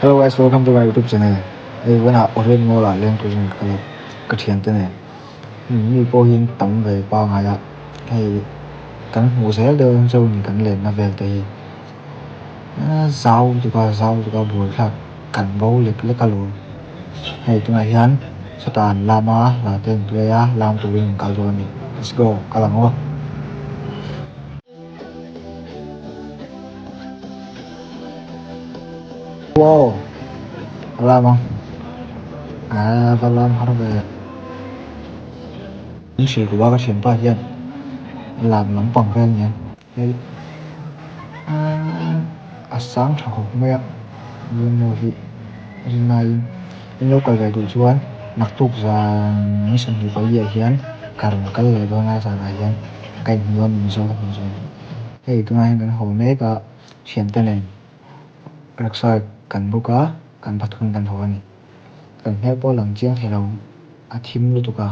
Hello guys welcome to my youtube channel hei vawiinah Orient Mall ah leng turin ka kal a ka thiante nen mi pawh hi an tam ve pangngai a hei kan hmuh zel deuh ang chu ni kan lenna vel te hi zau lutuk a zau lutuk a buaithlak kan bo lek lek alawm hei tunah hian sawtah an lam a hla te an play a lam turin an kal dawn a ni let's go kal ang aw. Wow a lam ang a va lam har ve min hrilh duh a ka thianpa hian lam lampang vel nia hei a sang tha khawp mai a emaw hi rinaiin in lo kal ve duh chuan naktuk zan ni 24 ah hian ka rawn kal leh dawn a zanah hian ka inhmu dawn mizo ka hmuh zawng hei tunah hian kan haw mek a thiante nen rickshaw kan book a kan pathum kan haw a ni kan hmel pawh a lang chiang thei lo a thim lutuk a.